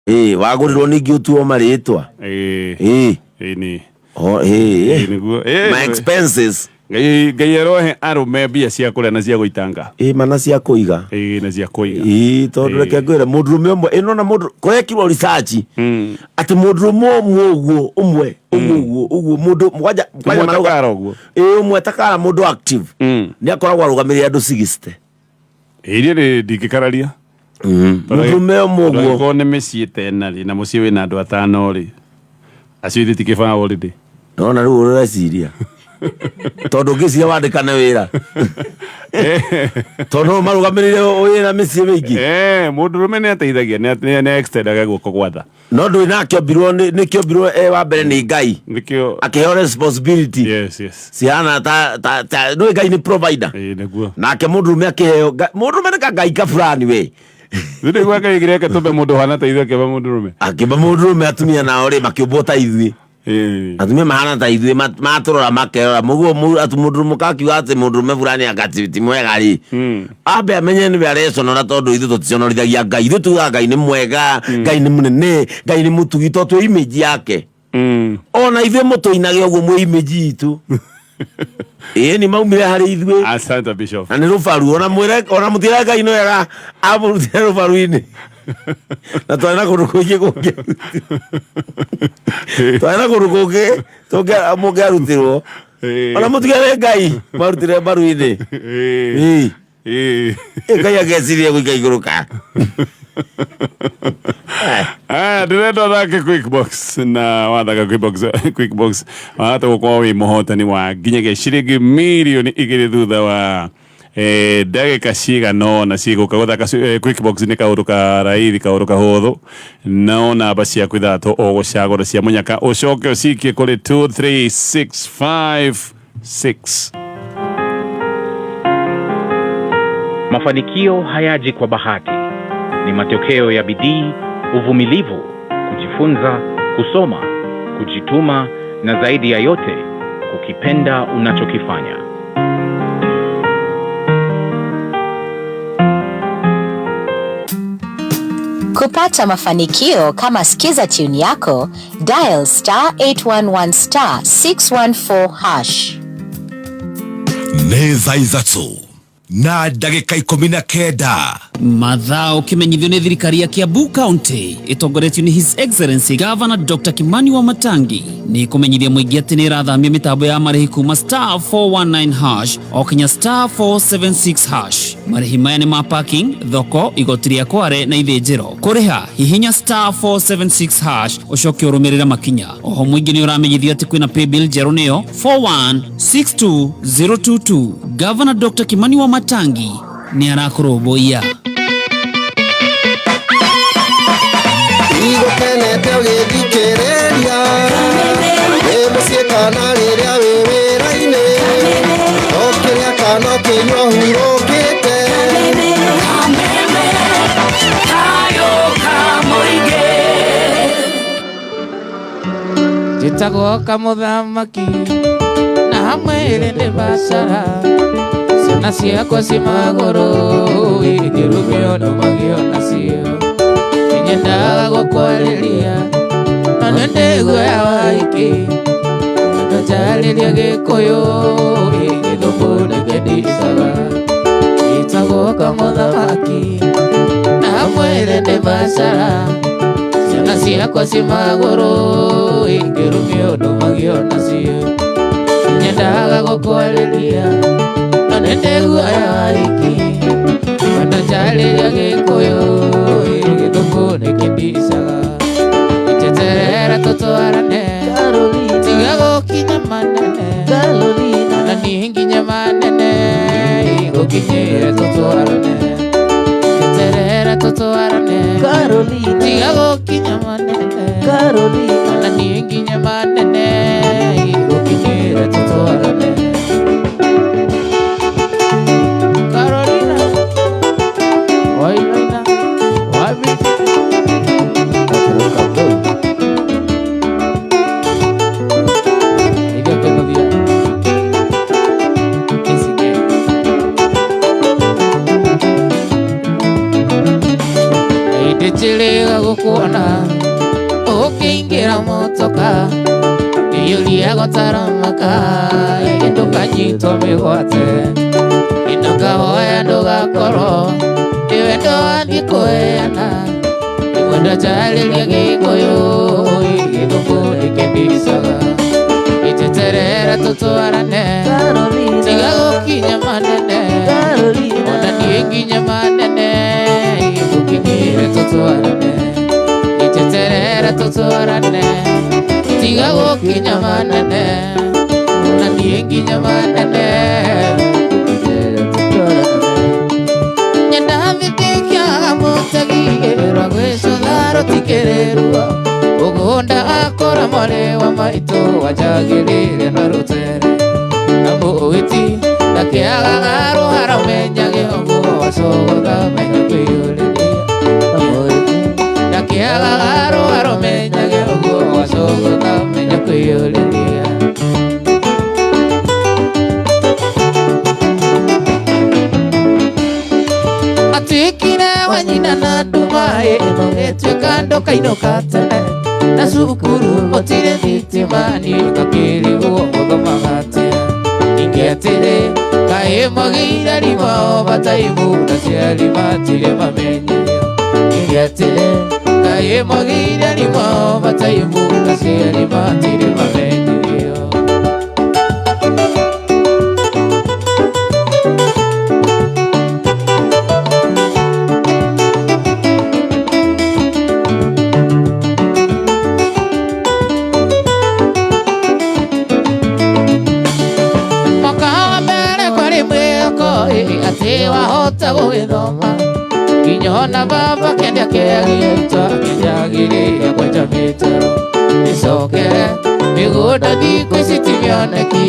Ĩĩ, wagũrĩrwo ningĩ ũtuo marĩtwa. Ĩĩ. Ĩĩ. Ĩĩ nĩ. O, ĩĩ. Ĩĩ nĩguo. Ĩĩ, My expenses. Ngai Ngai arohe arũme mbia cia kũrĩa na cia gũitanga. Ĩĩ mana cia kũiga. Ĩĩ na cia kũiga. Ĩĩ tondũ reke ngwĩre mũndũrũme ũmwe ĩno na mũndũ kũrekirwo research atĩ mũndũrũme ũmwe ũguo ũmwe ũmwe ũguo ũguo mũndũ kwanja kwanja Ũmwe marauga takara ũguo. ĩĩ ũmwe takara mũndũ active nĩ akoragwo arũgamĩrĩire andũ 60. Ĩĩ niĩ ndingĩkararia. Mũndũrũme ũmwe ũguo Angĩkorwo nĩ mĩciĩ ta ĩna rĩ na mũciĩ wĩna andũ atano rĩ acio ithuĩ tikĩbaa already. Nona rĩu ũreciria tondũ ngĩciria wandĩkane wĩra tondũ no marũgamĩrĩire wĩra mĩciĩ mĩingĩ. Eh, mũndũrũme nĩ ateithagia nĩ extendaga guoko gwa tha. No ndũĩ nake ombirwo nĩ kĩombirwo e wa mbere nĩ Ngai. Nĩkĩo Akĩheo responsibility. Yes, yes. Cihana ta ta ta ndũĩ Ngai nĩ provider. Ĩĩ nĩguo. Nake mũndũrũme akĩheo mũndũrũme nĩ ka Ngai ka fulani we. Nĩ gwa Ngai kĩrĩa tũmbe mũndũ ũhana ta ithuĩ akĩũmba mũndũrũme. Akĩũmba mũndũrũme atumia nao rĩ makĩũmbwo ta ithuĩ. Ĩĩ. Atumia mahana ta ithuĩ matũrora makerora mũguo mũndũrũme ũkakiuga atĩ mũndũrũme fulani anga ti mwega rĩ. Ambe amenye nĩwe areconora tondũ ithuĩ tũticonorithagia Ngai. Ithuĩ tugaga Ngai nĩ mwega, Ngai nĩ mũnene, Ngai nĩ mũtugi tondũ twĩ image yake. Ona ithuĩ mũtũinage ũguo mwĩ image itũ. Ĩĩ nĩ maumire harĩ ithuĩ. Asante Bishop. Na nĩ rũbaru ona mwĩre ona mũtire Ngai nĩ wega amũrutire rũbaru-inĩ. Na twarĩ na kũndũ kũingĩ kũngĩ. Twarĩ na kũndũ kũngĩ tũngĩ mũngĩarutirwo. Ona mũtigere Ngai marutire mbaru-inĩ. Ĩĩ. Ĩĩ. Ĩĩ Ngai angĩeciria gũika igũrũ ka. Ah, ndĩrenda ũthake quick box na wathaka quick box, quick box wahota gũkorwo wĩ mũhotani wa nginyagia ciringi mirioni igĩrĩ thutha wa ndagĩka cigana ũna cigũka. Gũthaka quick box nĩ kaũndũ ka raithi, kaũndũ kahũthũ, no namba ciaku ithatũ ũgũcagũra cia mũnyaka ũcoke ũcikie kũrĩ 23656. Mafanikio hayaji kwa bahati. Ni matokeo ya bidii, uvumilivu, kujifunza, kusoma, kujituma na zaidi ya yote, kukipenda unachokifanya. Kupata mafanikio kama Skiza tune yako, dial star 811 star 614 hash. Nĩ thaa ithatũ na ndagĩka ikũmi na kenda. Mathao kimenyithio nĩ thirikari ya Kiambu County ĩtongoretio nĩ His Excellency Governor Dr. Kimani Wamatangi nĩ kũmenyithia mũingĩ atĩ nĩ ĩrathamia mĩtambo ya marĩhi kuma star 419 hash o kinya star 476 hash. Marĩhi maya nĩ ma parking, thoko, igoti rĩa kware na ithĩnjĩro. Kũrĩha hihinya star 476 hash ũcoke ũrũmĩrĩre makinya. Oho mũingĩ nĩ ũramenyithio atĩ kwĩna paybill njerũ nĩyo 4162022. Governor Dr. Kimani Wamatangi nĩ arakũrũmbũiya. Igũkenete ũgĩthikĩrĩria wĩ mũciĩ kana rĩrĩa wĩ wĩra-inĩ ũkĩrĩa kana ũkĩnyua hurũkĩte. Njĩtagwo kamũthamaki na hamwe ĩrĩ nĩ bacara ciana ciakwa ci magũrũ ingĩrumio ndũmagio nacio nĩnyendaga gũkwarĩria no nĩ ndĩguoya waiki njarĩria gĩkũyũ gĩthũngũ nĩkĩndicaga. Njĩtagwo kamũthamaki na hamwe ĩrĩ nĩ bacara ciana ciakwa ci magũrũ ingĩrumio ndũmagio nacio nyendaga gũkwarĩria no nĩ ndĩguoya waiki wendo njarĩria gĩkũyũ gĩthũngũ nĩkĩndicaga. Njeterera tũtwarane tiga gũkinya manene ona niĩ nginye manene gũkinyĩre tũtwarane. Njeterera tũtwarane tiga gũkinya manene ona niĩ nginye manene gũkinyĩre tũtwarane. Carolina Wainaina Wabi Ndĩchiliga na mũtoka Iyũria gũtaramaka Ndũkanyitwo mĩgwate Ndũkahoya ndũgakorwo Nĩ wendo wathiĩ kũheana Mwenda njarĩria Gĩkũyũ Gĩthũngũ nĩkĩndicaga Iteterera tũtwarane Tiga gũkinya manene Ona niĩ nginye manene Gũkinyĩre tũtwarane Iteterera tũtwarane Tiga gũkinya manene Ona niĩ nginye manene Nyenda thĩtĩkia mũtegi Rwagwĩcũtha rũtikĩrĩrua Ũgũnda akora mwarĩ wa maitũ Wanjagĩrĩire na rũtere Na mũgĩti ndakĩagaga rũhara menyage ũguo wacogotha menya kwĩyũrĩria Ndakĩagaga rũhara menyage ũguo wacogotha menya kwĩyũrĩria Atuĩkire wa nyina na nduma ĩno gĩtuĩka ndũkainũka tene na cukuru gũtirĩ thitima niĩ ngakĩrigwo gũthomaga atĩa Ningĩ atĩrĩ kaĩ mwagĩire rimao bataimu na ciari matirĩ mamenyithio Ningĩ atĩrĩ kaĩ mwagĩire rimao bataimu na ciari matirĩ mamenyithio Atĩ wahota gũgĩthoma nginya ona baba kĩendia kĩagie itwa kĩnjagĩrĩire kwenja mĩtaro ĩcokere mĩgũnda thikũ ici ti mĩoneki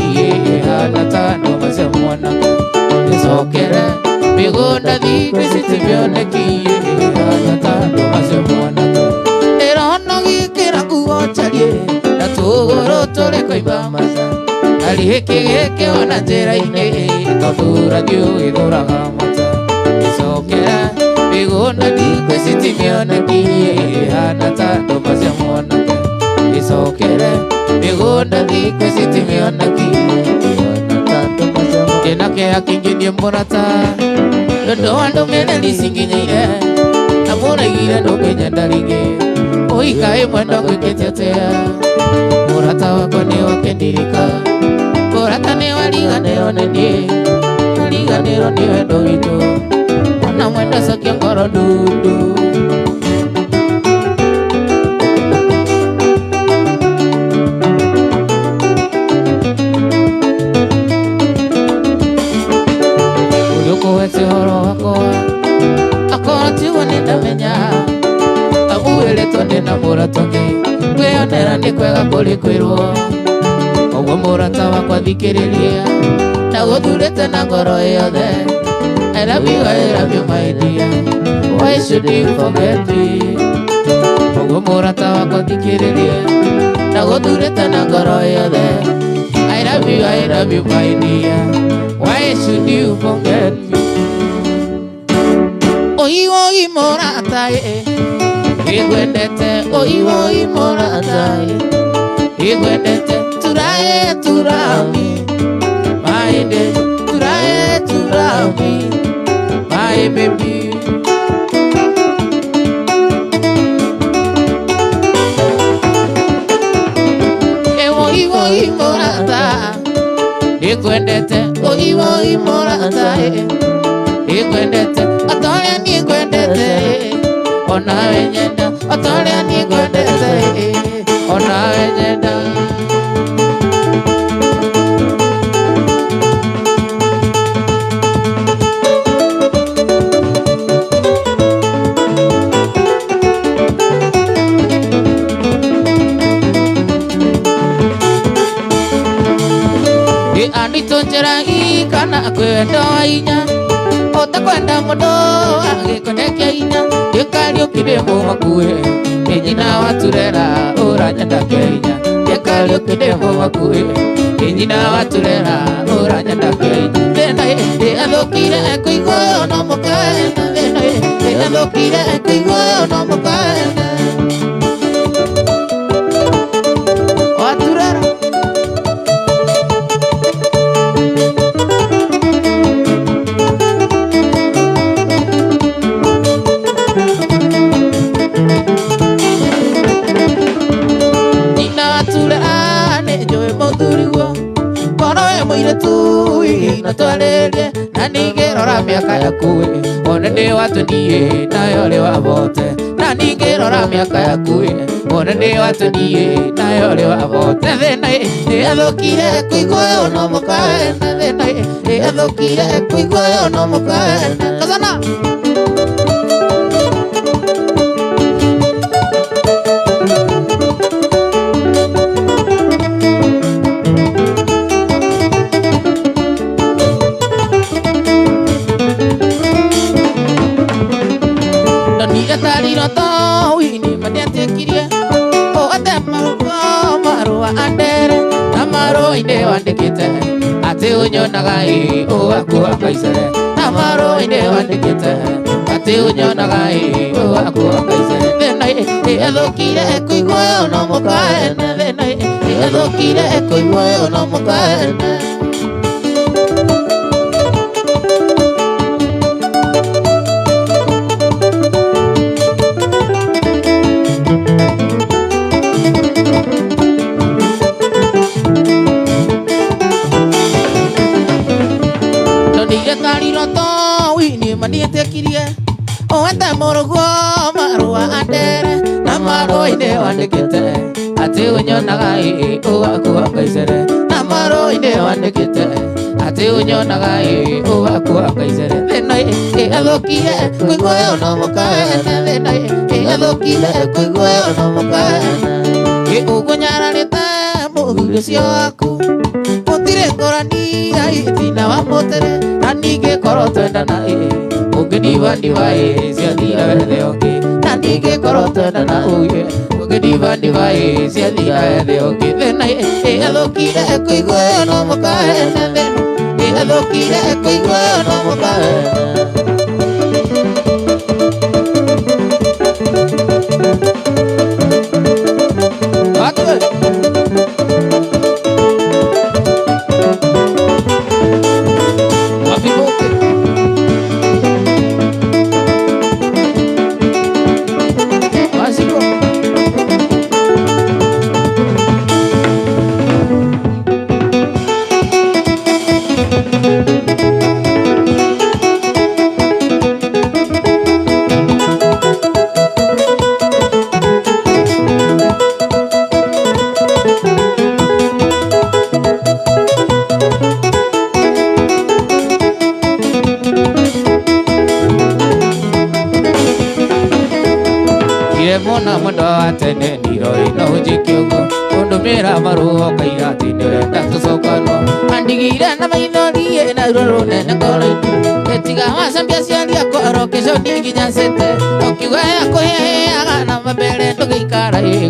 ĩhana ta ndũma cia mwanake ĩcokere mĩgũnda thikũ ici ti mĩoneki ĩhana ta ndũma cia mwanake ĩrona gĩkĩra nguo njariĩ na tũgũrũ tũrĩ kũimba maca Arĩ gĩkĩ ona njĩra-inĩ tondũ rathiĩ ũgĩthũraga mata ĩcokera mĩgũnda thikũ ici ti mĩoneki ĩhana ta ndũma cia mwanake ĩcokere mĩgũnda thikũ ici ti mĩoneki ĩhana ta ndũma cia mwanake Ndĩna kĩeha kĩingĩ niĩ mũrata nĩũndũ wa ndũmĩrĩri cinginyĩire na mũraigire ndũngĩnyenda rĩngĩ ũika ĩmwe ndũngĩkĩte atĩa Mũrata wakwa nĩ wakĩndirika Mũrata nĩ wariganĩrwo nĩ niĩ Wariganĩrwo nĩ wendo witũ Ona mwendo cokia ngoro ndundu Ũrĩa ũkũhete ũhoro wakwa Akorwo tiguo nĩndamenya Amu wĩrĩtwo ndĩna mũrata ũngĩ Kwĩyonera nĩ kwega kũrĩ kwĩrwo Ũguo mũrata wakwa thikĩrĩria Na gũthurĩte na ngoro yothe I love you, I love you my dear Why should you forget me Ũguo mũrata wakwa thikĩrĩria Na gũthurĩte na ngoro yothe I love you, I love you my dear Why should you forget me Oi oi mũrata ĩ Nĩngwendete oi oi mũrata ĩ Nĩngwendete turae turami my day turae turami my baby Oi oi mũrata Nĩngwendete oi oi mũrata ĩ Nĩngwendete atorĩa nĩngwendete onawe nyenda otorĩa nĩngwendete onawe nyenda Andito njĩra kana kwenda inya ũtakwenda mũndũ agĩkũnekia inya ndĩkariũki ndĩ mũmakuĩ nĩ nyina waturera ũranyenda keinya ndĩkariũki ndĩ mũmakuĩ nĩ nyina waturera ũranyenda keinya thĩna ĩ athũkire kũigua no mũkaena thĩna ĩ athũkire kũigua no mũkaena. na twarĩrie na ningĩ rora mĩaka yaku one nĩ watũniĩ nayo rĩ wa bote na ningĩ rora mĩaka yaku one nĩ watũniĩ nayo rĩ wa bote thĩna nĩ athũkire kũigua ũyũ no mũkaena thĩna nĩ athũkire kũigua ũyũ no mũkaena kazana. Wandĩkĩte atĩ ũnyonaga ĩ ũgakua kaicere na marũa-inĩ wandĩkĩte atĩ ũnyonaga ĩ ũgakua kaicere thĩna ĩ athũkire kũigua ũyũ no mũkaene thĩna ĩ athũkire kũigua ũyũ no mũkaene. Wandĩkĩte atĩ ũnyonaga ĩ ũgakua kaicere na marũa-inĩ wandĩkĩte atĩ ũnyonaga ĩ ũgakua kaicere thĩna ĩ athũkire kũigua ũyũ no mũkaene thĩna ĩ athũkire kũigua ũyũ no mũkaene ĩ ũgunyararĩte mũthuri ũcio waku gũtirĩ ngũrani ya itina wa mũtĩrĩ na ningĩ korwo twendana ĩ ũngĩndibandiba ĩ ciathira wethe ũngĩ na ningĩ korwo twendana ũgĩ ũngĩndibandiba ĩ ciathira wethe ũngĩ thĩna ĩ athũkire kũigua ũyũ no mũkaene thĩna ĩ athũkire kũigua ũyũ no mũkaene.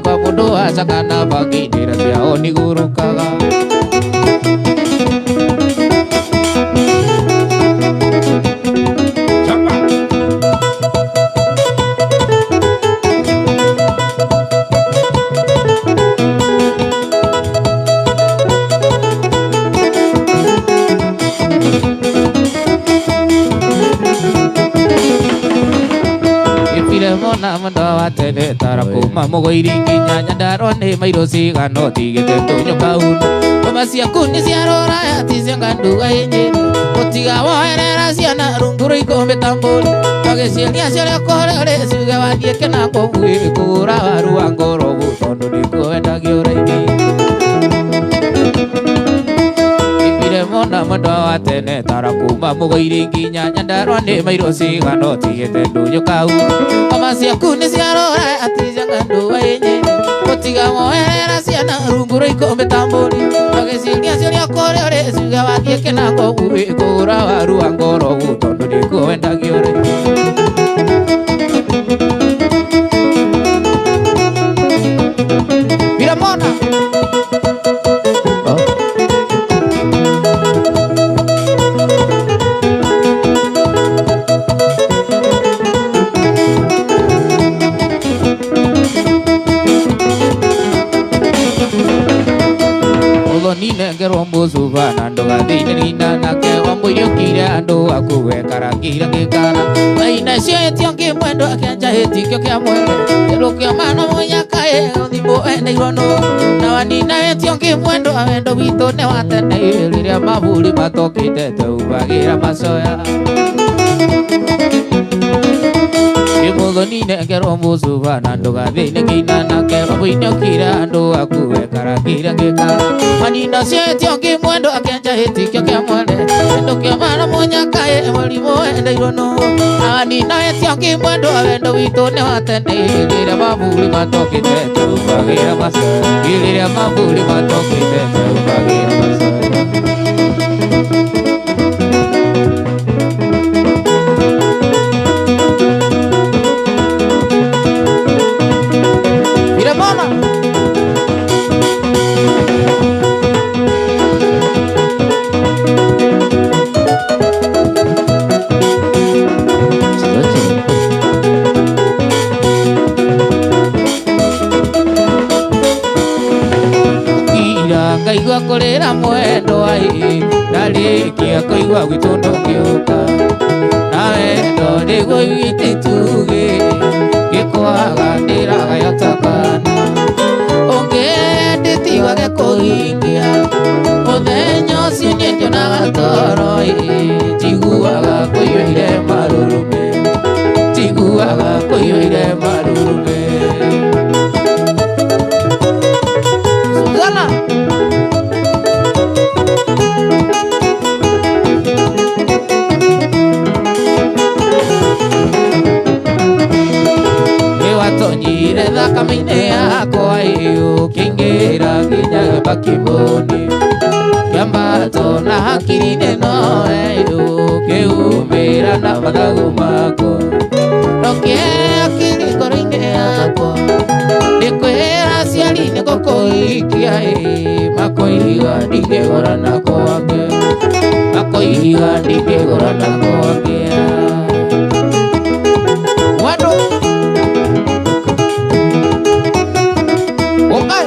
Kwa mundu wacakana bangi ndĩra ciao nĩgũrũkaga. Mũgũiri nginya Nyandarua nĩ mairũ cigana ũtigĩte ndũnyũ kaunu ngoma ciaku nĩ cia rũraya ti cia nganduga ĩnyĩrĩ ũtiga woherera ciana rungu rwa ikũmbĩ ta mbũri twagĩciria ciũrĩa kũrĩa ũrĩ ciuge wathiĩ kĩnango mwĩrĩ kũgũra waru wa ngorobu tondũ nĩkuo wendagio raithi. Mona mwendwa wa tene tara kuma mũgũiri nginya Nyandarua nĩ mairũ cigana ũtigĩte ndũnyũ kau ngoma ciaku nĩ cia rũraya ti cia nganduga ĩnyĩrĩ ũtiga woherera ciana rungu rwa ikũmbĩ ta mbũri twagĩciria ciũrĩa kũrĩa ũrĩ ciuge wathiĩ kĩnango mwĩrĩ kũgũra waru wa ngorobu tondũ nĩkuo wendagio raithi. Mira mona. Ninengerwo mũcuba na ndũgathĩine nina nake wamũiyũkire andũ akuwe karangira gĩkara maina cio ĩtio ngĩmwendo akĩanja ĩtikio kĩa mwere kĩndũ kĩa mano mũnyakaĩ ũthimũ eneirwo nũ na Awanina wetio mwendo awendo witũ nĩ wa tene rĩrĩa maburi matokĩte tũubagĩra macoya Imuthoni nengerwo mũcuba na ndũgathĩne kĩina nake mabuinĩ ũkire andũ akuwe karakire ngĩkara Manina cietio ngĩmwendo akĩanja hĩtikio kĩa mwene kĩndũ kĩa mara mũnyakaĩ mũrimũ wendeirwo nũ Awanina wetio ngĩmwendo awendo witũ nĩ wa tene rĩrĩa maburi matokĩte tũubagĩra macoya rĩrĩa maburi matokĩte tũubagĩra macoya Ngaigua kũrĩra mwendo ai ndarĩkia kũigua gwitũ ndũngĩũka na wendo nĩguo witĩtuge gĩkwaga ndĩragaya takana ũngĩendĩtiwage kũhingia mũthenya ũcio niĩ ndionaga toro njiguaga kũiyũire marurume njiguaga kũiyũire marurume Susana Nĩwatonyire thakame-inĩ yakwa ũkĩingĩra nginya makĩmbũni kĩambato na hakiri-inĩ nowe ũkĩumĩra na mathagu makwa Nokĩe akiri ngoro-inĩ yakwa nĩkwĩra aciari nĩgũkũhikia makoiga ndingĩgũrana kwake makoiga ndingĩgũrana kwake Mwendo Okai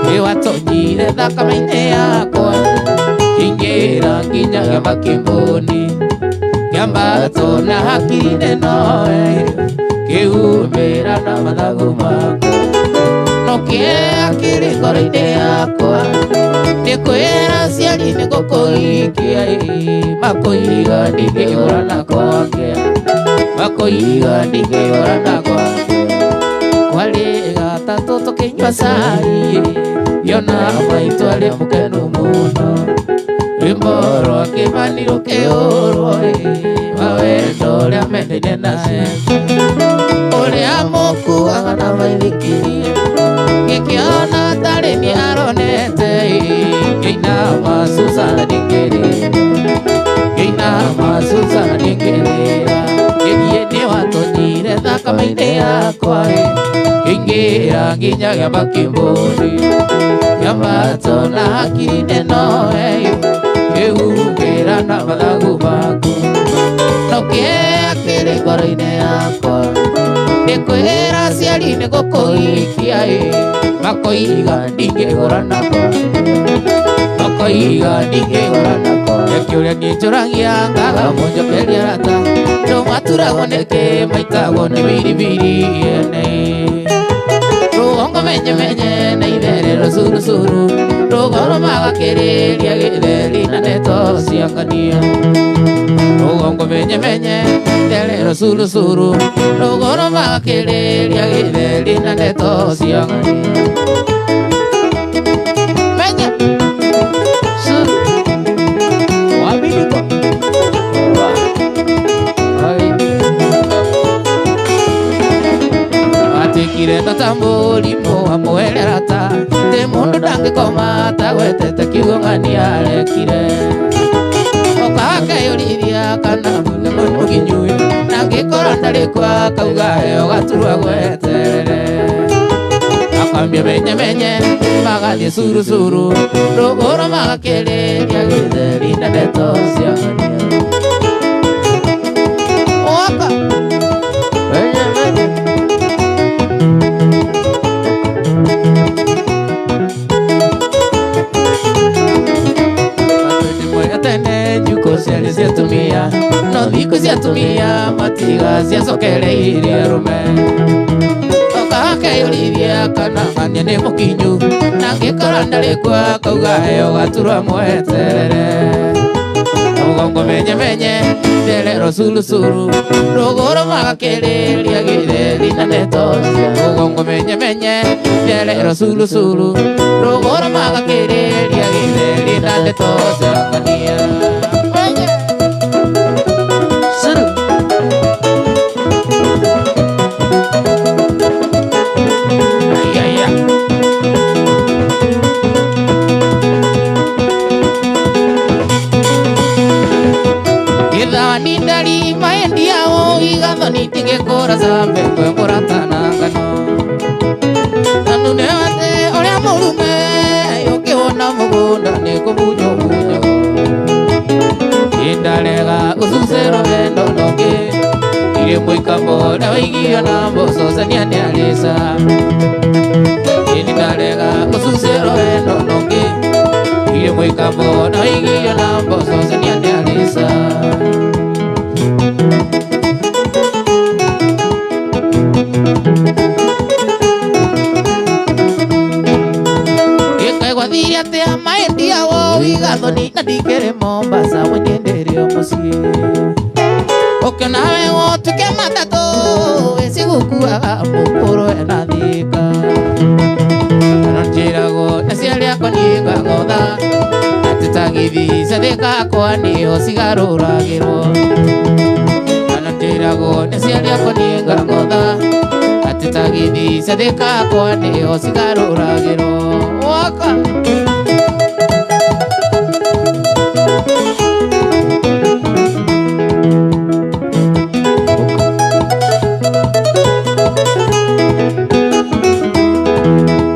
Nĩwatonyire thakame-inĩ yakwa kĩingĩra nginya makĩmbũni kĩambato na hakiri-inĩ nowe kĩumĩra na mathagu makwa Nokĩe akiri ngoro-inĩ yakwa nĩkwĩra aciari nĩgũkũhikia makoiga ndingĩgũrana kwake makoiga ndingĩgũrana kwake Kwarĩ gatatũ tũkĩnyua cai ngĩona maitũ arĩ mũkenu mũno rwĩmbo rwa kĩmani rũkĩhũrwo wa wendo ũrĩa mendaine nawe ũrĩa mũkuaga na maithikiri ngĩkĩona tarĩ niĩ aronete ngĩinama Susana ndingĩrĩra ngĩinama Susana ndingĩrĩra gĩthiĩ nĩwatonyire thakame-inĩ yakwa kĩingĩra nginya makĩmbũni kĩambato na hakiri-inĩ nowe kĩhumbĩra na mathagu maku Nokĩe akiri ngoro-inĩ yakwa nĩkwĩra aciari nĩgũkũhikia makoiga ndingĩgũrana kwake makoiga ndingĩgũrana kwake Kĩũria niĩ njũragia ngaga mũnjokeria rata ndũmaturagwo nĩkĩ maitagwo nĩ biribiri ene Rũgongo menye menye na itherero surusuru rũgoro magakĩrĩria gĩtheri na ndeto ciakania Rũgongo menye menye itherero surusuru rũgoro magakĩrĩria gĩtheri na ndeto ciakania Menye suru wabidiko wa ai Atikire ndotambũrimũ amwererata ndĩ mũndũ ndangĩkoma tagwetete kiugo ng'ania arekire Ũkakeyũrithia kana mũginyui na ngĩkorwo ndarĩ kwa akauga heo gaturwa gweterere Akambia menye menye magathiĩ surusuru rũgũrũ magakĩrĩria gĩtheri na ndeto cia ng'ania Waka menye menye Tene njuko ciarĩ cia atumia Ng'ania no thikũ cia atumia matigaciacokereirie arũme. Akeyũrithia kana ng'ania nĩ mũkinyu na angĩkorwo ndarĩ kuo akauga heo gaturwa mweterere. Mũgongo menye menye terero surusuru rũgũrũ magakĩrĩria gĩtheri na ndeto cia mũgongo menye menye terero surusuru rũgũrũ magakĩrĩria gĩtheri na ndeto cia ng'ania. Menye suru. Nindari maendiao igathoni tigekora zambe kwemuratana ngano nanune wate uria murume ukiwona mugunda ni kumunyo munyo indarega ucucero wendo nongi iri mwikamo na waigio na mboco cania niarisa indarega ucucero wendo nongi iri mwikamo na waigio na mboco cania niarisa. Ikaigwathirie atia maendiao igathoni na ndikĩrĩ Mombasa wenyenderio mũciĩ ũkĩona we ũtuĩke matatũ ĩcigukuaga mũkũrũ ena thika na njĩragwo aciari akwa niĩ ngang'otha atĩ tagithi ciathĩka akwa nĩho cigarũragĩrwo na njĩragwo aciari akwa niĩ ngang'otha atĩ tagithi ciathĩka akwa nĩho cigarũragĩrwo. Waka.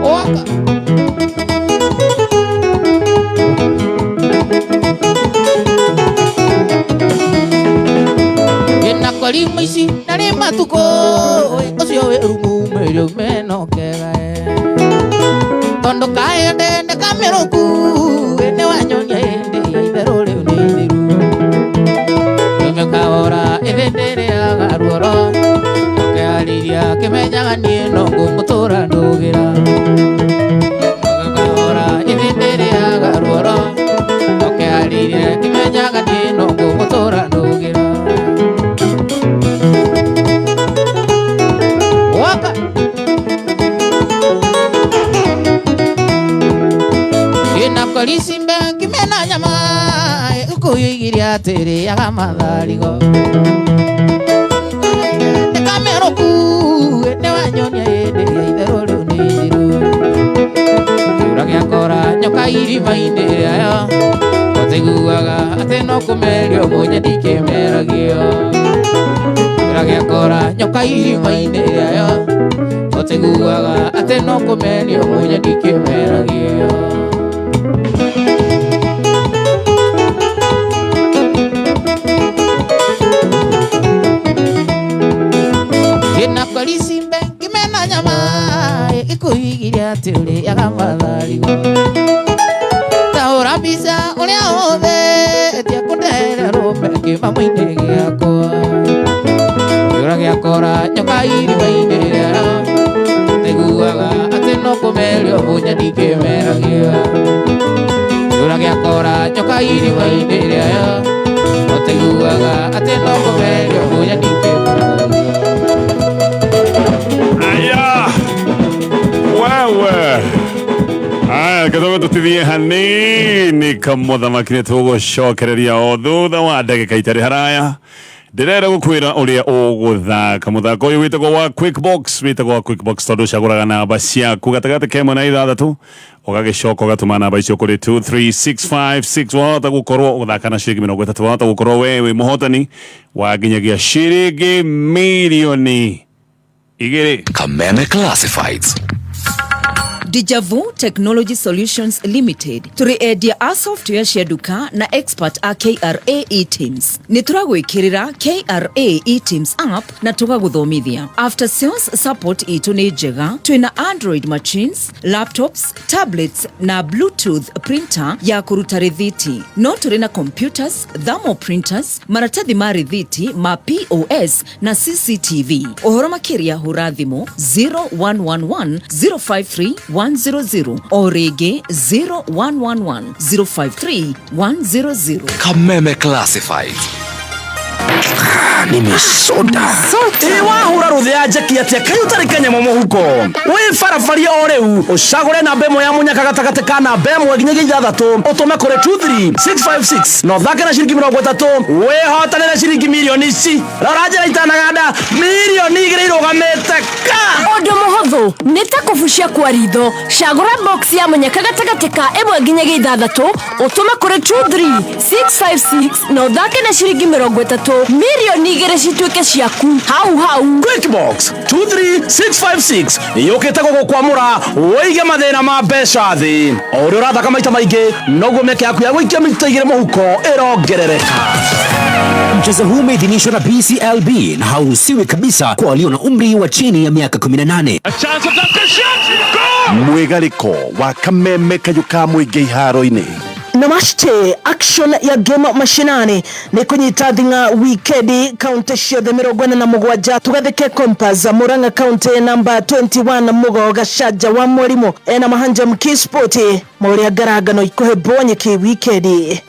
Waka. Ina ici na nĩ matukũ ũcio wĩ rumu mĩrĩu menokegae tondu kaende kamĩrũku nĩ wanyonia hĩndĩ ya itherũ rĩu nĩ ithiru rũme kahora ĩthĩndĩrĩaga ruoro ũkĩarĩria kĩmenyaga niĩ no ngũmũtũra ndũgĩra kahora ĩthĩndĩrĩaga ruoro ũkĩarĩria kĩmenyaga niĩ no ngũmũtũra ndũgĩra. Waka. Ina kolisi mbe kimena nyama ukuyigiria atĩrĩaga matharigo kamerũku nĩ wanyonia hĩndĩ ya itherũ rĩu nĩ ithiru kĩũra gĩakora nyoka irima-inĩ rĩayo ũtaiguaga atĩ no kũmerio mũnye ndikĩmeragio kĩũra gĩakora nyoka irima-inĩ rĩayo ũtaiguaga atĩ no kũmerio mũnye ndikĩmeragio. Ina kolisi mbe kimena nyama ikuigiria atĩ ũrĩaga matharigo tahũra mbica ũrĩa wothe etia kũndehera rũme kĩmamo-inĩ gĩakwa kĩũra gĩakora nyoka irima-inĩ rĩayo taiguaga atĩ no kũmerio mũnya ndikĩmeragio kĩũra gĩakora nyoka irima-inĩ rĩayo ũtaiguaga atĩ no kũmerio mũnya ndikĩmeragio. Aya! Wewe! Aya, kathogo tũtithie hanini kamũthamaki nĩ tũgũcokereria o thutha wa ndagĩka itarĩ haraya ndĩrenda gũkwĩra ũrĩa ũgũthaka mũthako ũyũ wĩtagwo wa quick box wĩtagwo wa quick box tondũ ũcagũraga namba ciaku gatagatĩ ka ĩmwe na ithathatũ ũgagĩcoka ũgatũma namba icio kũrĩ 23656 wahota gũkorwo ũgũthaka na ciringi 30 wahota gũkorwo we wĩ mũhotani wa nginyagia ciringi mirioni igĩrĩ. Kameme Classifieds. Dejavu Technology Solutions Limited tũrĩ endia a software cia nduka na expert a KRA eTIMS. Nĩ tũragwĩkĩrĩra KRA eTIMS app na tũgagũthomithia. After sales support itũ nĩ njega, twĩna Android machines, laptops, tablets na bluetooth printer ya kũruta rĩthiti. No tũrĩ na computers, thermal printers, maratathi ma rĩthiti ma POS na CCTV. Ũhoro makĩria hũra thimũ 0111 053 100 o rĩngĩ 0111 053 100. Kameme Classifieds. Nimesota. Ĩ wahũra rũthĩ ya njeki atĩa kaĩ ũtarĩ kanyamũ mũhuko wĩ barabaria o rĩu ũcagũre namba ĩmwe ya mũnyaka gatagatĩ ka namba ĩmwe nginyagia ithathatũ ũtũme kũrĩ 23656 na ũthake na ciringi 30 wĩhotanĩre ciringi mirioni ici rora njĩra itanaganda mirioni 2 irũgamĩte ka. Ũndũ mũhũthũ nĩ ta kũbucia kwa ritho. Cagũra box ya mũnyaka gatagatĩ ka ĩmwe nginyagia ithathatũ ũtũme kũrĩ 23656 na ũthake na ciringi 30 mirioni 2 cituĩke ciaku hau hau. Quickbox 23656 yũkĩte gũgũkwamũra wĩige mathĩna ma mbeca thĩ. O ũrĩa ũrathaka maita maingĩ noguo mĩeke yaku ya gũikia mita 2 mũhuko ĩrongerereka. Mchezo huu umeidhinishwa na BCLB na hauruhusiwi kabisa kwa walio na umri wa chini ya miaka 18. Mwĩgarĩko wa kameme kayũ ka mũingĩ iharo-inĩ. Namaste action ya game mashinani nĩ kũnyita thing'a wikendi kaunti ciothe 47 tugathike Compass Murang'a kaunti namba 21 Mugo Gacanja wa Mwarimu ena mahanja mkispoti mauria ngarangano ikuhebwo nyeki wikendi.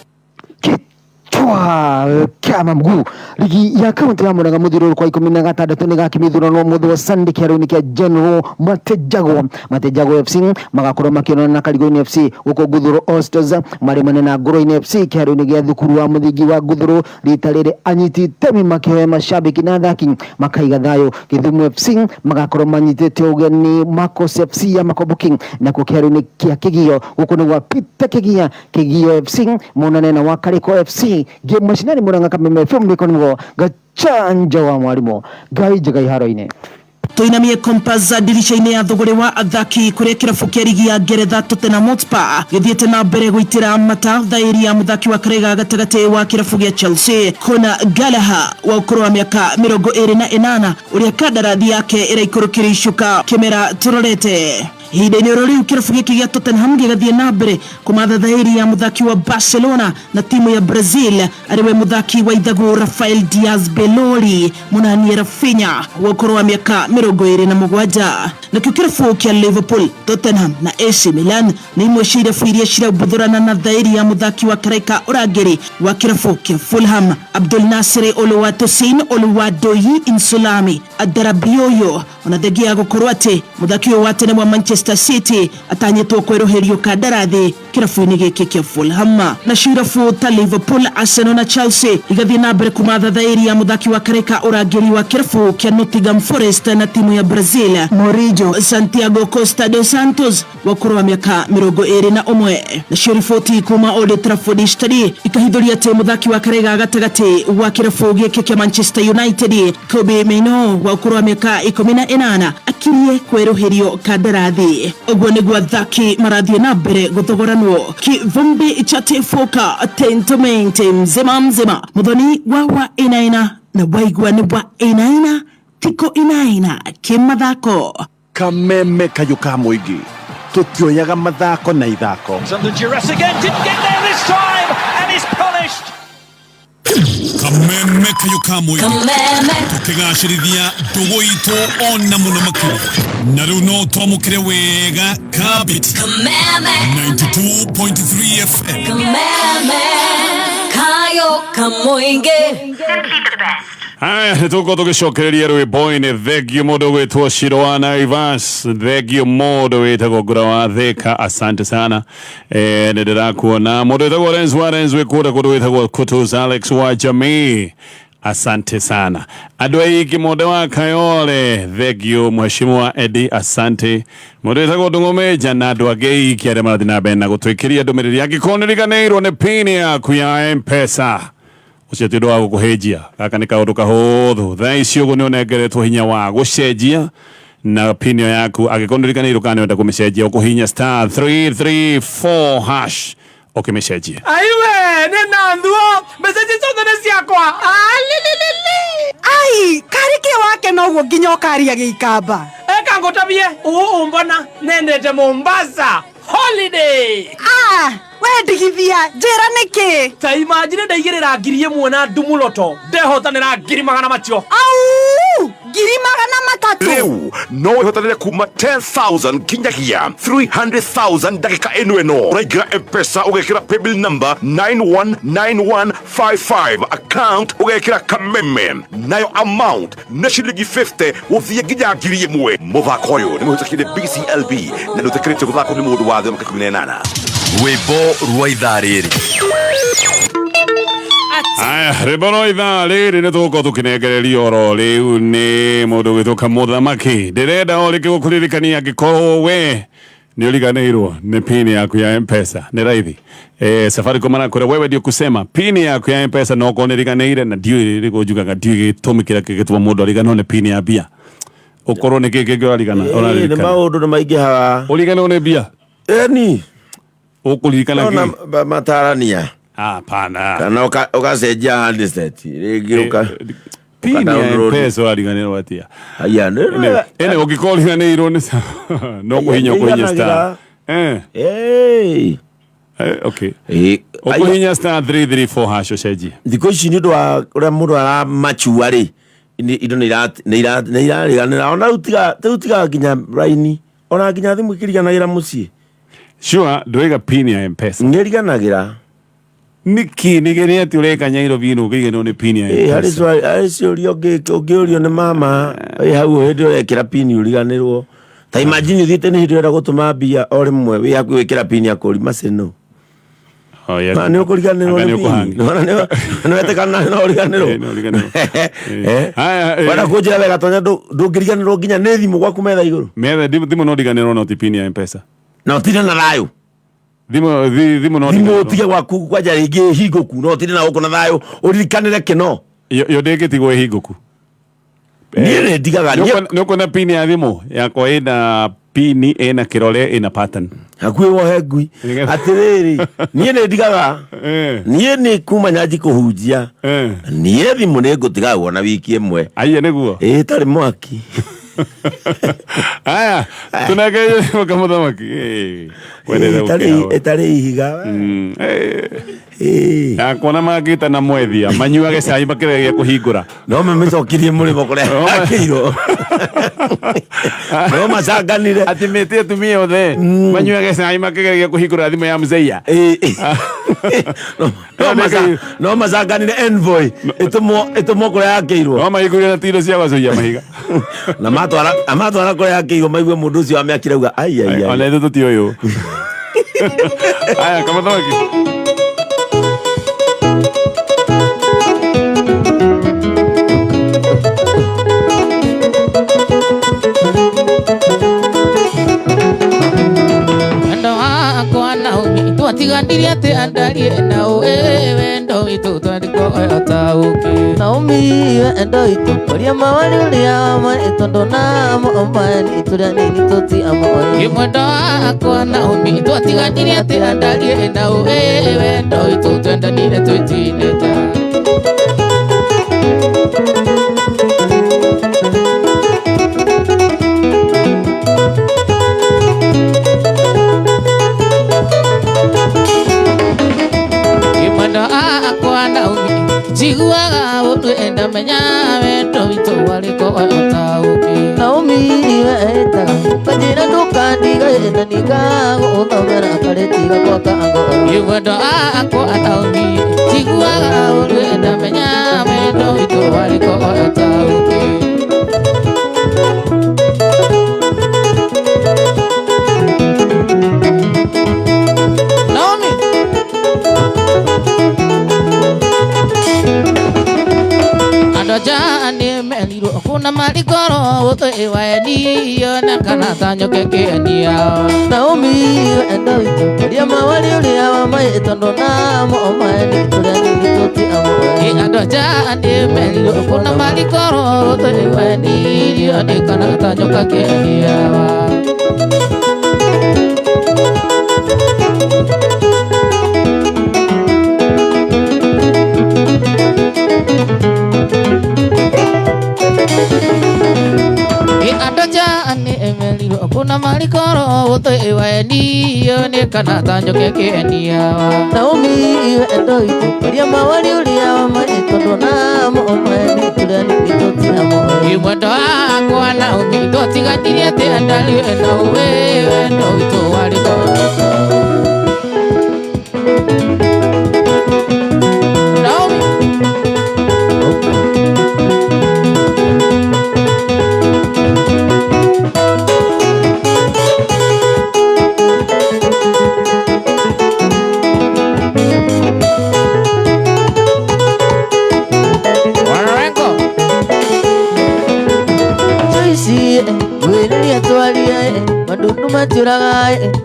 Kichwa kama mguu. Ligi ya kaunti ya Murang'a mũthiũrũrũko wa 16 nĩ gakĩmĩthurano mũthĩ wa Sunday kĩharo-inĩ kĩa General Matejago. Matejago FC magakorwo makĩonana na Karigoini FC gũkũ Nguthũrũ All Stars marĩmane na Ngũrũ-inĩ FC kĩharo-inĩ gĩa thukuru wa mũthingi wa Nguthũrũ. Rita rĩrĩ anyiti itemi makĩhoya mashabiki na athaki makaiga thayũ. Gĩthumo FC magakorwo manyitĩte ũgeni Marcos FC ya Makomboki nakuo kĩharo-inĩ kĩa Kĩgio gũkũ nĩ gwa Peter Kĩgia. Kĩgio FC monane na Wakarĩko FC. Game mashinani Murang'a Kameme FM niko nimo gachanja wa mwalimu ngai njega iharo-inĩ. Tuinamie Compass dirisha-inĩ ya thũgũrĩ wa athaki kũrĩa kĩrabu kĩa rigi ya Ngeretha Tottenham Hotspur gĩthiĩte na mbere gũitĩra mata thaĩri ya mũthaki wa karega gatagatĩ wa kĩrabu gĩa Chelsea Conor Gallagher wa ũkũrũ wa mĩaka 28 ũrĩa kandarathi yake ĩraikũrũkĩria icuka kĩmera tũrorete. Ihinda-inĩ oro rĩu kĩrabu gĩkĩ gĩa Tottenham gĩgathiĩ na mbere kũmatha thaĩri ya mũthaki wa Barcelona na timu ya Brazil arĩwe mũthaki wa ithagu Rafael Diaz Beloli mũnanie Rafinha wa ũkũrũ wa mĩaka 27. Nakĩo kĩrabu kĩa Liverpool, Tottenham na AC Milan nĩ imwe cia irabu iria ciraumbũthũrana na thaĩri ya mũthaki wa karaika ũrangĩri wa kĩrabu kĩa Fulham Abdul Nasir Oluwatosin Oluwadoyi Insulami Adarabioyo ona thengia ya gũkorwo atĩ mũthaki ũyũ wa tene wa Manchester City atanyĩtwo kwerũhĩrio kandarathi kĩrabu-inĩ gĩkĩ kĩa Fulham. Nacio irabu ta Liverpool, Arsenal na Chelsea igathiĩ na mbere kũmatha thaĩri ya mũthaki wa kareka ũrangĩri wa kĩrabu kĩa Nottingham Forest na timu ya Brazil Mourinho Santiago Costa dos Santos wa ũkũrũ wa mĩaka 21. Nacio riboti kuma Old Trafford Study ikahithũria atĩ mũthaki wa karega gatagatĩ wa kĩrabu gĩkĩ kĩa Manchester United Kobbie Mainoo wa ũkũrũ wa mĩaka 18 akirie kwerũhĩrio kandarathi. Ũguo nĩguo athaki marathiĩ na mbere gũthogoranwo. Kivumbi cha tifuka tentomente mzima mzima muthoni wa wa inaina na waigua nĩ wa inaina tiko inaina kĩmathako. Kameme kayũ ka mũingĩ tũtioyaga mathako na ithako. Under duress again, didn't get there this time and is punished. Kameme kayũ ka mũingĩ tũkĩgacĩrithia ndũgũ itũ ona mũno makĩria na rĩu no twamũkĩre wega kabiti 92.3 FM. Kameme kayo kamoinge. Haya, nĩtũgũkorwo tũgĩcokereria rwĩmbo-inĩ. Thengio mũndũ gwĩtwo Shiro wa Naivas, thengio mũndũ wĩtagwo Ngũra wa Thĩka, asante sana. Nĩ ndĩrakuona mũndũ wĩtagwo Renz wa Renz wĩ kũrĩa kũndũ wĩtagwo Kutus Alex wa Jamii, asante sana. Andũ aingĩ mũndũ wa Kayole, thengio mheshimiwa Eddie, asante. Mũndũ wĩtagwo Ndũng'ũ na andũ angĩ aingĩ arĩa marathiĩ na mbere na gũtwĩkĩria ndũmĩrĩri. Angĩkorwo nĩũriganĩirwo nĩ pin yaku ya M-Pesa, ũcio ti ũndũ wa gũkũhĩnjia, gaka nĩ kaũndũ kahũthũ. Thaa ici ũguo nĩ ũnengeretwo hinya wa gũcenjia Na pin ĩyo yaku angĩkorwo ndũriganĩirwo kana nĩwenda kũmĩcenjia, ũkũhihinya star 334 hash ũkĩmĩcenjie. Aiwe nĩ na thuo mbeca ici ciothe nĩ ciakwa. Alililili. Ai, karĩ kĩ wake noguo nginya ũkaria gĩikamba. Eka ngũtabie ũũ ũmbona nendete Mombasa holiday. Ah, we ndigithia, njĩra nĩkĩ? Ta imagine ndaigĩrĩra 1000 na ndumuloto ndehotanĩra ngiri magana macio. Au, 300,000. Rĩu no wĩhotanĩre kuma 10,000 nginyagia 300,000 ndagĩka ĩno ĩno. Ũraingĩra M-Pesa, ũgekĩra paybill number 919155, account ũgekĩra Kameme, nayo amount nĩ ciringi 50 gũthiĩ nginya 1,000. Mũthako ũyũ nĩ mũhĩtũkie nĩ BCLB na ndũtĩkĩrĩtio gũthakwo nĩ mũndũ wa thĩ wa mĩaka 18. Rwĩmbo rwa ithaa rĩrĩ. Aya, rwĩmbo rwa ithaa rĩrĩ nĩ tũgũkorwo tũkĩnengererio oro rĩu nĩ mũndũ ũgwĩtwo Kamũthamaki. Ndĩrenda o rĩngĩ gũkũririkania, angĩkorwo we nĩ ũriganĩirwo nĩ pin yaku ya M-Pesa, nĩ raithi. Safaricom anakwĩra wewe ndio kusema pin yaku ya M-Pesa no okorwo nĩ ĩriganĩire, na ndiũĩ rĩrĩkũ njugaga, ndiũĩ gĩtũmi kĩrĩa kĩngĩtũma mũndũ ariganĩrwo nĩ pin ya mbia. Ũkorwo nĩ kĩĩ kĩngĩ ũrarigana? Nĩ Ũraririkana? maũndũ nĩ maingĩhaga. Ũriganĩrwo nĩ mbia? Ĩni. Ũkũririkana Nona kĩ? Matarania. Hapana. Kana ũgacenjia handset rĩngĩ ũka Pin ya ũka-download. M-Pesa ũrariganĩrwo atĩa? Aya, nĩ Ene ũngĩkorwo ũriganĩirwo nĩ no kũhinya ũkũhinya star. Okay. Ũkũhinya star 334 hash ũcenjie. Thikũ ici nĩ ũndũ wa ũrĩa mũndũ aramachua rĩ, indo nĩ irariganĩra ona rĩu tiga nginya raini, ona nginya thimũ ĩkĩriganagĩra mũciĩ. Sure, ndũiga pin ya M-Pesa. Nĩ ĩriganagĩra. Nĩkĩ nĩ nĩ atĩ ũreka Nyairobi ĩno ũkĩriganĩrwo nĩ pin ya Ĩ, harĩ M-Pesa? harĩ ciũria ũngĩũrio nĩ mama ĩ hau hĩndĩ ũrekĩra pin ũriganĩrwo. Ta imagine ũthiĩte nĩ hĩndĩ ũrenda gũtũma mbia o rĩmwe wĩ hakuhĩ gwĩkĩra pin akũri macino. Oh, yeah. Ma nĩ ũkũriganĩrwo Anga nĩ nĩ pin. ũkũhangi. Nĩwona nĩ wetĩkana no ũriganĩrwo. Nĩ ũriganĩrwo. Haya, Wenda kũnjĩra wega Tonya, ndũngĩriganĩrwo nginya nĩ thimũ gwaku metha igũrũ. Metha thimũ no ndiganĩrwo, no ti pin ya M-Pesa. Na ũtinde na thayũ. Thimũ no thimũ ũtige gwaku kwanja rĩngĩ hingũku, no ũtinde na gũkũ na thayũ ũririkanĩre kĩno. Yo ndĩngĩtigwo ĩhingũku. Niĩ nĩ ndigaga. Nĩ ũkuona pin ya thimũ yakwa ĩna pin, ĩna kĩrore, ĩna pattern. Hakuhĩ wohe ngui. Atĩrĩrĩ, niĩ nĩ ndigaga, niĩ nĩ kuma nyanji kũhunjia, niĩ thimũ nĩ ngũtiga wona wiki ĩmwe. Aiya, nĩguo. Ĩ tarĩ mwaki. Aya, tunengererie Kamũthamaki. Wendete gũkĩra. Ĩtarĩ ihiga. Yakwa mangĩta na mwethia manyuage cai makĩgeria kũhingũra. No mamĩcokirie mũrĩmo kũrĩa yakĩirwo. No macanganire. Atĩ mĩte atumia othe manyuage cai makĩgeria kũhingũra thimũ ya mzeia. No macanganire envoy ĩtũmwo kũrĩa yakĩirwo. No mahingũrire na tiro cia gũcuria mahiga. Na matwara kũrĩa yakĩirwo maigue mũndũ ũcio amĩakire auga ai ai ai. Ona ithuĩ tũtiũĩ ũũ. Aya, Kamũthamaki. Wendo wakwa Naomi twatiganirie atĩ andarie nao, wendo witũ twarĩko taũkĩ. Naomi, wendo witũ ũrĩa mawari ũrĩa ma tondũ namo mani tũrĩa nini tũtiamoĩ. Mwendo wakwa Naomi twatiganirie atĩ andarie nao, wendo witũ twendanire twĩtinĩta. Mwendo wakwa Naomi njiguaga ũndũ ndamenya wendo witũ warĩko ũtaũkĩ. Naomi, wetaga ũkanjĩra ndũkandiga na ningagũthomera karĩti gakwa ka ngoro. Mwendo wakwa Naomi njiguaga ũndũ ndamenya wendo witũ warĩko ũtaũkĩ. Naomi andũ nja nĩ merirwo kũna Kuna marikoro utwewaenio na kana tanyoke kenia Naomi wendo witũ Ria mawari ũrĩa wa maĩ tondũ namo omaeni tũrĩa nini tũtiamoe Andũ aja nĩ merirwo kuna marikoro utwewaenio na kana tanyoka kenia. Kuna marikoro utwewaenio ni kana tanyoke kenia. Naomi wendo witũ Ria mawari ũrĩa wa maĩ tondũ namo omaeni tũrĩa nini tũtiamoe Mwendo wakwa Naomi tũtiganirie atĩa ndarĩ na uwe wendo witũ warĩ Naomi. Madundu matiũraga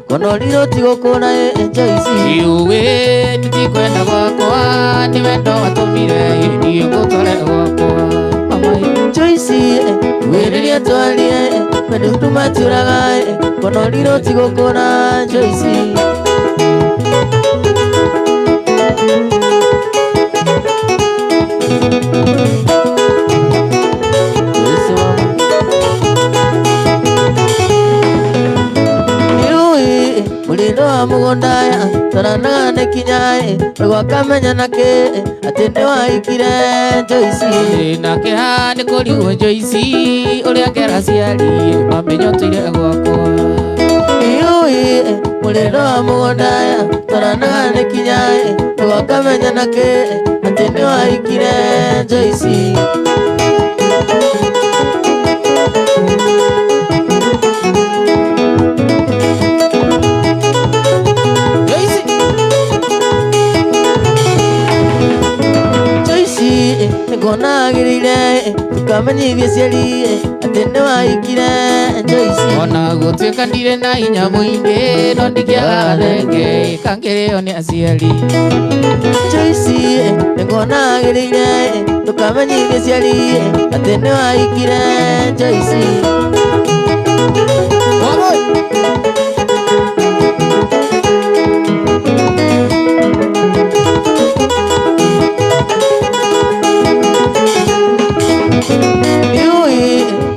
konoriro tigũkũra Joyce. Iuĩ nitikwenda gwakwa nĩ wendo watũmire niĩ ngũtware gwakwa. Joyce wĩrĩria twarie madundu matiũraga konoriro tigũkũra Joyce. Muliro wa mũgũnda twaranaga nĩ kinya rũgwakamenya nakĩ atĩ nĩ wahikire Joyce. Nake nĩ kũrigwo Joyce ũrĩa ngera aciari mamenye ũtũire gwakwa. Iũĩ mũrĩro wa mũgũnda twaranaga nĩ kinya rũgwakamenya nakĩ atĩ nĩ wahikire Joyce. Nĩngona agĩrĩire tukamenyithie aciari atĩ nĩ wahikire Joyce. Ona gũtuĩka ndirĩ na hinya mũingĩ no ndingĩaga thenge kangĩrĩo nĩ aciari. Joyce nĩngona agĩrĩire tukamenyithie aciari atĩ nĩ wahikire Joyce.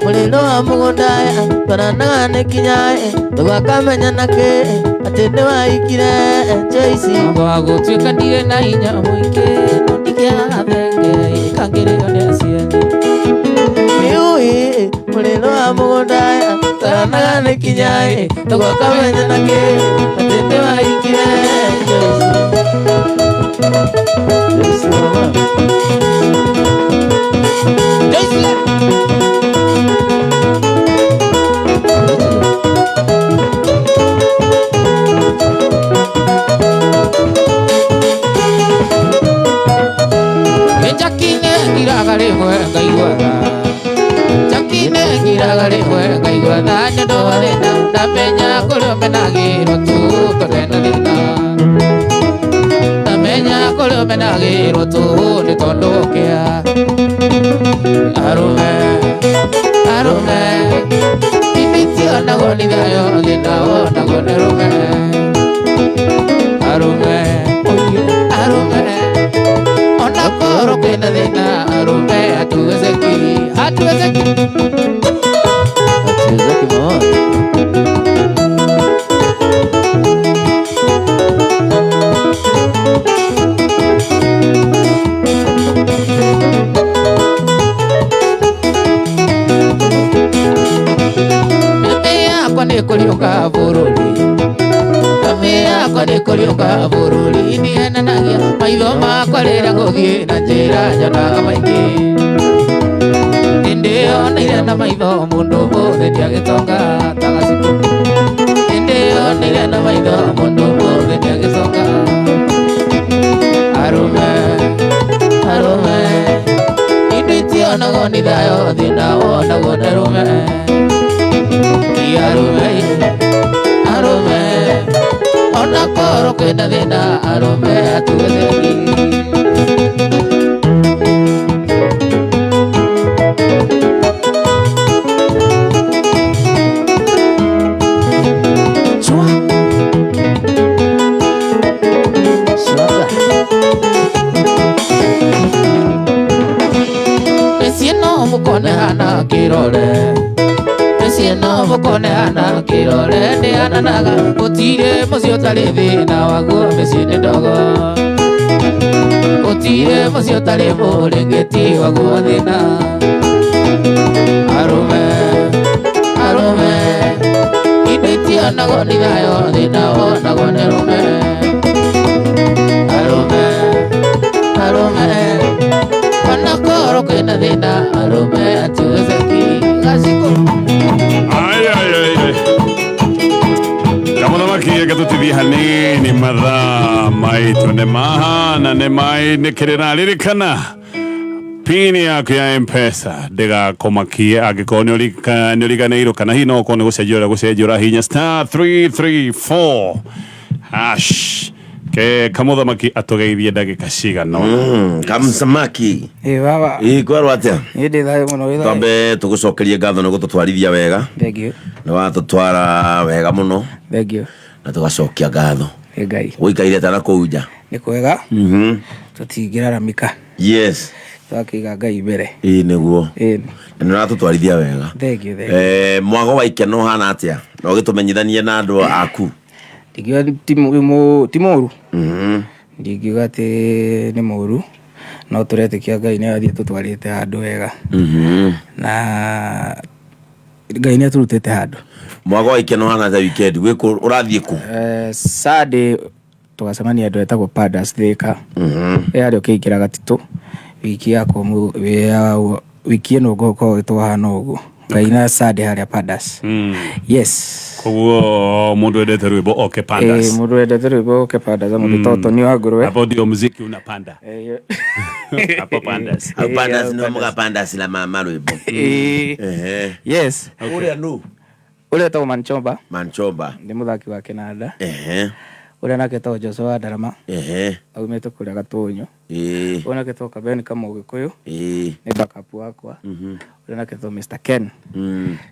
Muliro wa mũgũnda twaranaga nĩ kinya tũgakamenya nakĩ atĩ nĩ wahikire Joyce. Gũtuĩka ndirĩ na hinya mũingĩ no ndingĩaga thenge kangĩrĩo nĩ aciari. Iũĩ muliro wa mũgũnda twaranaga nĩ kinya tũgakamenya nakĩ atĩ nĩ wahikire Joyce. Joyce mama. Joyce. Jakine ngiraga rĩmwe ngaiguaga Jakine ngiraga rĩmwe ngaiguaga nĩ ũndũ wa thĩna ndamenya kũrĩa ũmenagĩrwo tu tondũ thĩna ndamenya kũrĩa ũmenagĩrwo tu nĩ tondũ ũkĩa arũme arũme ithĩtionagwo nĩ thayũ thĩna wonagwo nĩ rũme arũme arũme ona koro kwĩna thĩna arũme hatuwezeki hatuwezeki Hatuwezeki mama. Mĩtĩ yakwa nĩ kũriũka bũrũri Mĩtĩ yakwa nĩ kũriũka bũrũri ndihenanagia maitho makwa rĩrĩa ngũthiĩ na njĩra nyonaga maingĩ Nĩndĩyoneire na maitho mũndũ mũthĩ ndiagĩtonga ta gacikũ Nĩndĩyoneire na maitho mũndũ mũthĩ ndiagĩtonga Arũme arũme indo Itionagwo nĩ thayũ thĩna wonagwo nĩ arũme. Arũme, arũme, ona korwo kwĩna thĩna arũme atuwezeki. Chua. Suaga. Mĩciĩ no mũkone hana kĩrore, mĩciĩ no mũkone hana kĩrore, ndĩhananaga gũtirĩ mũciĩ ũtarĩ thĩna waguo, mĩciĩ nĩ ndogo, gũtirĩ mũciĩ ũtarĩ mũrĩngĩti waguo thĩna. Arũme, arũme, indo itionagwo nĩ thayũ, thĩna wonagwo nĩ arũme. Arũme, arũme, ona korwo kwĩna thĩna arũme atuwezeki. Gaciko. Ai, ai, ai, ai. Kamũthamaki reke tũtithie hanini mathaa maitũ nĩ mahana nĩ mainĩkĩrĩra. Ririkana pini yaku ya Mpesa ndĩgakũmakie angĩkorwo nĩ ũriganĩirwo kana hihi no ũkorwo nĩ gũcenjia ũrĩa gũcenjia ũrahihinya *334# ke kamũthamaki atũgeithie ndagĩka cigana ũna. Kamsamaki. Ĩ baba. Ĩ kwerwo atĩa? Ĩ ndĩ thayũ mũno, wĩ thayũ. Twambe tũgũcokerie ngatho nĩ gũtũtwarithia wega. Thank you. Nĩ watũtwara wega mũno. Thank you. Na tũgacokia ngatho. Ĩ Ngai. Gũikaire ta na kũu nja. Nĩ kwega. Tũtingĩraramika. Yes. Twakĩiga Ngai mbere. Ĩ nĩguo. Ĩ. Na nĩ ũratũtwarithia wega. Thank you, thank you. Mwago wa ikeno ũhana atĩa? Na ũgĩtũmenyithanie na andũ aku. Ndingiuga ti mũru. Ndingiuga atĩ nĩ mũru, no tũretĩkia Ngai nĩ athiĩ tũtwarĩte handũ wega. Na Ngai nĩ atũrutĩte handũ. Mwago wa ikeno ũhana atĩa weekend? Gwĩkũ ũrathiĩ kũ? Sunday tũgacemania andũ etagwo Pandas Thika. Ĩ harĩa ũkĩingĩra Gatitũ. Wiki yakwa wiki ĩno ngũkorwo twahana ũguo. Ngai na Sunday harĩa Pandas. Yes. Koguo mũndũ wendete rwĩmbo oke Pandas. Ĩ mũndũ wendete rwĩmbo oke Pandas, mũndũ toto ni wa ngũrwe. Hapo ndio muziki unapanda. Hapo Pandas. Hau Pandas nĩho mũgapandas na marwĩmbo. Ehe. Yes. Ũrĩa nũ? Ũrĩa etagwo Manchomba. Manchomba. Nĩ mũthaki wa kĩnanda. Ehe. Ũrĩa nake etagwo Joshua wa Ndarama. Ehe. Aumĩte kũrĩa Gatũnyũ. Ĩ. Ũrĩa nake etagwo Kabeni Kamũgĩkũyũ. Ĩ. Nĩ backup wakwa. Ũrĩa nake etagwo Mr Ken.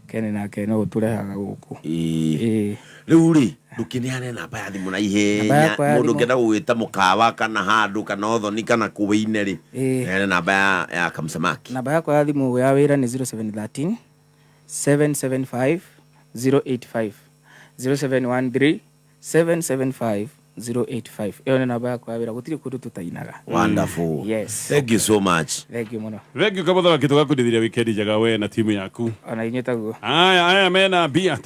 Ken nake no ũtũrehaga gũkũ. Ĩ. Rĩu rĩ ndũkĩneane namba ya thimũ na Namba ihenya yakwa ya mũndũ thimũ. ũngĩenda gũgwĩta mũkawa kana handũ kana ũthoni kana kũwĩine rĩ, neane namba ya Kamsamaki. Namba yakwa ya thimũ ya wĩra nĩ 0713 775 085, 0713 775 085. Ĩyo nĩ namba yakwa ya wĩra, gũtirĩ kũndũ tũtainaga. Wonderful. Yes. Thank you so much. Thank you mũno. Thank you kamũthamaki, tũgakundithĩria weekend njega we na timu yaku. Ona inyuĩ taguo. Aya aya mena mbia.